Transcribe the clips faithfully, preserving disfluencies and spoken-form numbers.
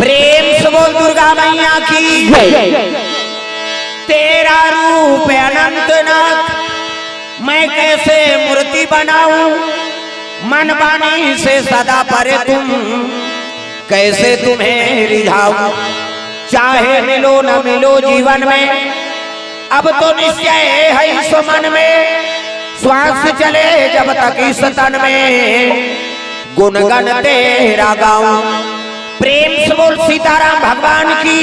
प्रेम से बोल दुर्गा मैया की। तेरा रूप अनंतनाथ, मैं कैसे मूर्ति बनाऊं? मन वाणी से सदा परे तुम, कैसे तुम्हें रिझाऊं? चाहे मिलो न मिलो जीवन में, अब तो निश्चय है इस मन में, श्वास चले जब तक इस तन में, गुणगन तेरा गाऊं। प्रेम से बोल सीताराम भगवान की।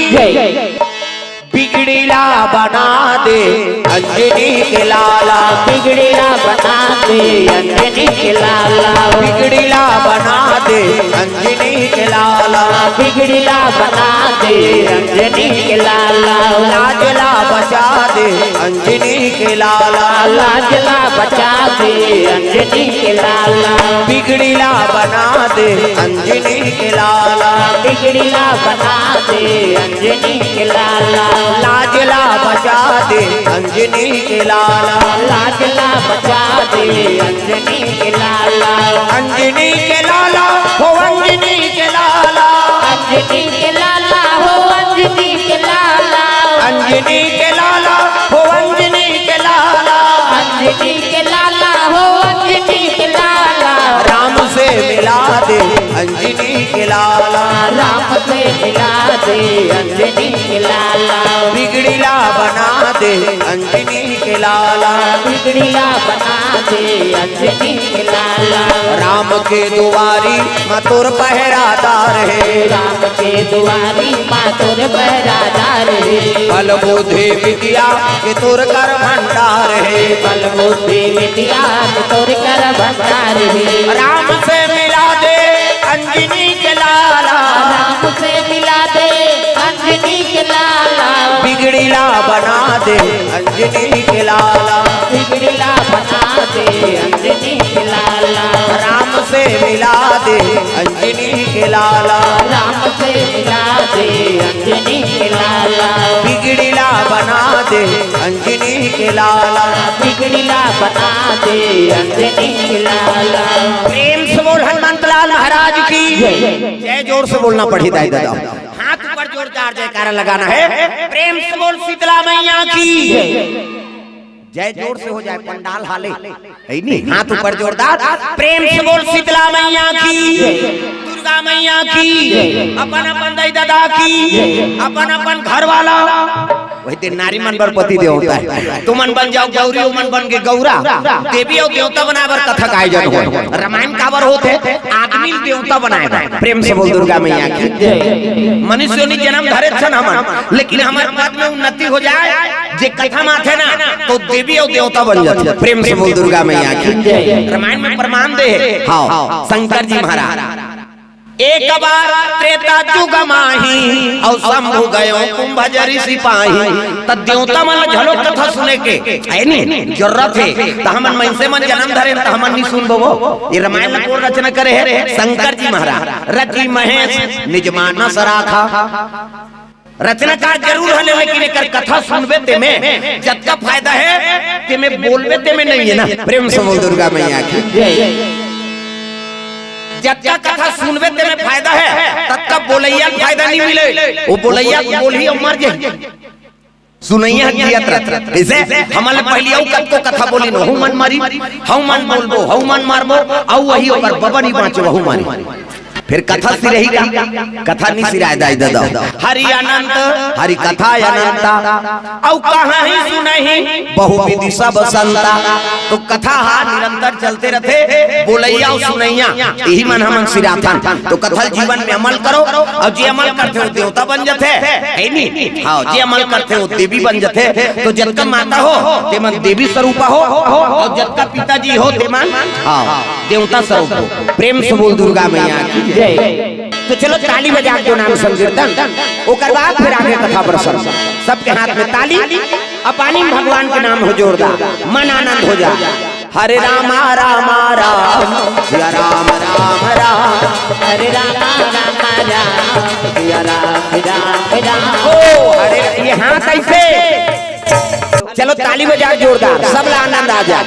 बिगड़ी ला बना दे अंजनी के लाला। बिगड़ी ला बना दे अंजनी के लाला। बिगड़ी ला बना दे अंजनी के लाला। बिगड़ी ला बना दे अंजनी के लाला। लाज ला बचा दे अंजनी के लाला। लाज ला बचा दे अंजनी के लाला। बिगड़ी ला बना दे अंजनी के लाला। बिगड़ी ला बना दे अंजनी के लाला। लाज ला बचा दे अंजनी के लाला। लाज ला बचा दे अंजनी के लाला। अंजनी के लाला हो अंजनी के लाला। अंजनी के लाला हो अंजनी के लाला। अंजनी के लाला हो अंजनी के लाला। अंजनी के लाला हो अंजनी के लाला। राम से मिला दे अंजनी के लाला। राम से मिला दे अंजनी के लाला। बिगड़ी ला बना दे अंजनी के लाला। बिगड़ी ला बना दे अंजनी के लाला। राम के दुआरी माँ तोर पहरादार हे। राम के दुआरी माँ तोर पहरादार हे। बल बुद्धि विद्या के तोर कर भंडार हे। बल बुद्धि विद्या के तोर कर भंडार हे। राम से मिला दे अंजनी के लाला। राम से मिला दे अंजनी के लाला। बिगड़ी ला बना दे अंजनी के लाला। बिगड़ी ला बना दे अंजनी के लाला। राम से मिला दे अंजनी के लाला। राम से मिला दे अंजनी के लाला। बिगड़ी ला बना दे अंजनी के लाला। बिगड़ी ला बना दे अंजनी के लाला। प्रेम से बोल हनुमंत लाल महाराज की। जय, जोर से बोलना पड़ी दाई दादा। हाथ ऊपर जोरदार जयकारा लगाना है। प्रेम से बोल शीतला मैया की। जय जोर से हो जाए, पंडाल हाले। है नी? हाथ ऊपर जोरदार, प्रेम से बोल शीतला मैया की, दुर्गा मैया की, अपन अपन दाई दादा की, अपन अपन घर वाला। वही दिन नारी मन बर पति देवता हे। तुमन बन जाव गौरी, ओमन बन के गौरा। देवी अउ देवता बनाए बर कथा के आयोजन होय। रामायण काबर होथे? आदमी ल देवता बनाए बर। प्रेम से बोल दुर्गा मैया की। मनुष्य योनि जन्म धरे छन हमन, लेकिन हमर पद में उन्नति हो जाए, जे कथा म आथे ना, तो देवी अउ देवता बन जाथे। प्रेम से बोल दुर्गा मैया की। रामायण में प्रमाण दे हे। हाँ, शंकर जी महाराज। एक बार त्रेता जुग माही, अउ शंभु गयो कुंभ जरि सिपाही। त देवता मन ल घलो कथा सुने के, हे नी, जरूरत हे। त हमन मनसे मन जनम धरे, त हमन नी सुनबो वो? ये रामायण ल कोन रचना करे हे? शंकर जी महाराज। रचि महेश निज मानस राखा। रचनाकार जरूर हन, लेकिन एकर कथा सुनबे तेमे जतका फायदा हे, तेमे बोलबे तेमे नइ हे ना। प्रेम से बोल दुर्गा मैया की। जतका कथा सुनबे तेमे फायदा हे, ततका बोलइया ल फायदा नइ मिले। वो बोलइया बोलही अउ मर जाही, सुनइया जियत रथे। कइसे? हमन ले पहिली अउ कतको कथा बोलिन, वहू मन मरिन, हऊ मन बोलबो, हऊ मन मरबो, अउ वही ओकर बबा नइ बाँचे, वहू मरिन। फेर कथा सिरही का? कथा नइ सिराय दाई ददा। हरि अनंत, हरि कथा अनंता, अउ कहाही सुनही बहुविधि सब संता। तो कथा हा निरंतर चलते रथे, बोलइया अउ सुनइया, इही मन हमन सिराथन। तो कथा ल जीवन में अमल करो, अउ जे अमल करथे वो देवता बन जथे, हे नी? हाँ, जे अमल करथे वो देवी बन जथे। तो जतका माता हो, ते मन देवी स्वरूपा हो, अउ जतका पिताजी हो, ते मन, हाँ, देवता स्वरूप हो। प्रेम से बोल दुर्गा मैया की। जय। तो चलो ताली बजा के नाम संकीर्तन, ओकर बाद फेर आगे कथा प्रसंग। सबके हाथ में ताली, अउ पानी में भगवान के नाम हो जोरदार, मन आनंद हो जा। हरे रामा रामा राम, सिया राम राम राम। हरे रामा रामा राम, सिया राम राम राम। ओ, हरे, ये हाथ ऐसे। चलो ताली बजा जोरदार, सबला आनंद आ जा।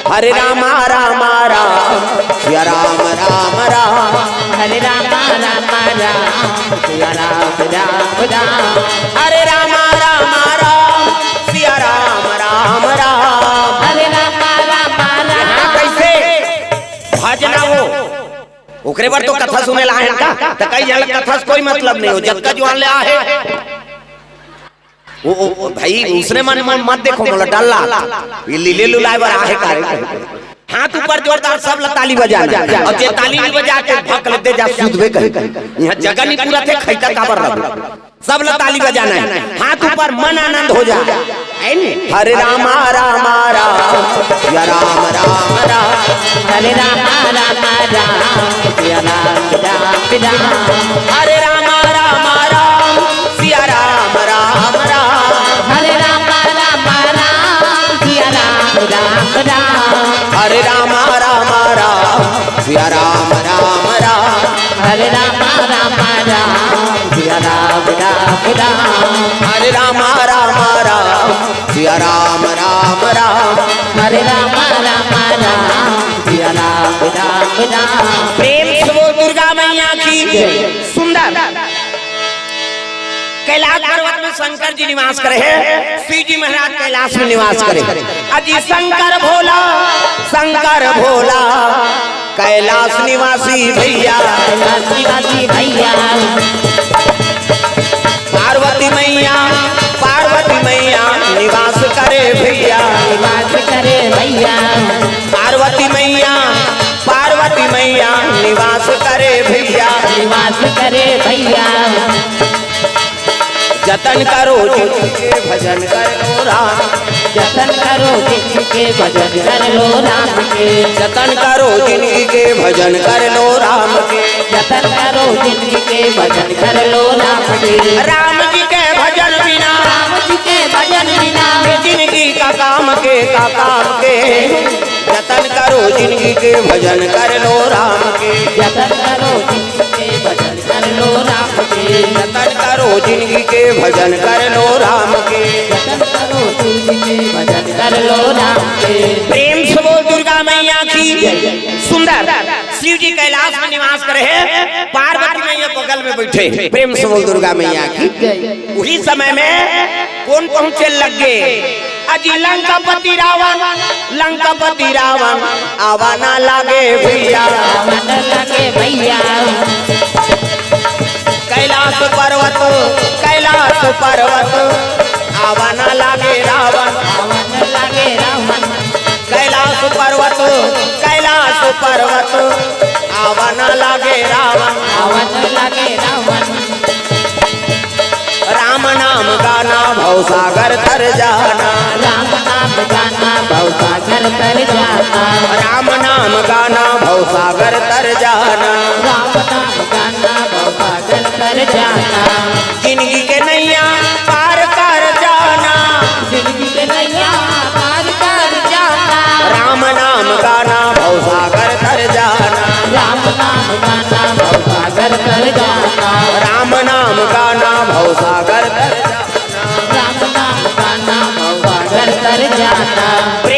हरे रामा रामा राम, सिया राम राम राम। हरे रामा रामा राम, सिया राम राम राम। हरे रामा रामा राम, सिया राम राम राम। हरे रामा रामा राम। यहाँ कैसे भजना हो, ओकरे बर तो कथा सुने ला आहे का? त कई झन ला कथा से कोई मतलब नहीं हो, जतका जुआन ले आहे। ओ, ओ, ओ, भाई, उसने मन, मन मत देखो, मोला डर ला। ये लीले लुलाए बर आहे का रे? हाथ ऊपर जोरदार, सब ला ताली बजाना। अउ जे ताली नइ बजा के भक ले दे जा, सुधबे कहीं। यहाँ जगह नइ पूरा थे, खैता काबर रहो। सब ला ताली बजाना हे। हाथ ऊपर, मन आनंद हो जा। है नी? हरे रामा रामा राम, सिया राम राम राम। हरे रामा रामा राम, सिया राम राम राम। हरे रामा रामा राम, सिया राम राम राम। हरे रामा रामा राम, सिया राम राम राम। हरे रामा रामा राम, सिया राम राम राम। हरे रामा रामा राम, सिया राम राम राम। हरे रामा रामा राम, सिया राम राम राम। हरे रामा रामा राम, सिया राम राम राम। प्रेम से बोल दुर्गा मैया की। सुंदर। कैलाश पर्वत में शंकर जी निवास करे हे, शिव जी महाराज कैलाश में निवास करे। अजी शंकर भोला, शंकर भोला, कैलाश निवासी भैया। कैलाश निवासी भैया। पार्वती मैया, पार्वती मैया निवास करे भैया। निवास करे भैया। पार्वती मैया, पार्वती मैया निवास करे भैया। निवास करे भैया। जतन करो जिनके भजन कर लो राम। जतन करो जिनके भजन कर लो राम के। जतन करो जिनके भजन कर लो राम के। जतन करो जिनके भजन कर लो राम के। राम जी के भजन बिना, राम जी के भजन बिना, जिनगी का काम के, का काम के। जतन करो जिनगी के भजन कर लो राम के। जतन करो जिनगी के भजन कर लो राम के। जतन करो जिनगी के भजन कर लो राम के। जतन करो जिनगी के भजन कर लो राम के। प्रेम से बोल दुर्गा मैया की। सुंदर। शिव जी कैलाश में निवास करे हे, पार्वती मैया बगल में बैठे। प्रेम से बोल दुर्गा मैया की। उही समय में कोन पहुंचे लगे? अजी लंकापति रावण, लंकापति रावण आवा ना लागे भैया। आवा ना लागे भैया। कैलाश पर्वत, कैलाश पर्वत आवा ना लागे रावण। आवा ना लागे रावण। कैलाश पर्वत, कैलाश पर्वत आवा ना लागे रावण। आवा ना लागे रावण। राम नाम गाना भव सागर तर जाना। राम नाम गाना भवसागर तर जाना। राम नाम गाना भवसागर तर जाना। राम नाम गाना भवसागर तर जाना। जिंदगी के नैया पार कर जाना। जिंदगी के नैया पार कर जाना। राम नाम गाना भवसागर तर जाना। राम नाम गाना भवसागर तर जाना। राम नाम गाना भवसागर तर जाना। राम नाम गाना भवसागर तर जाना।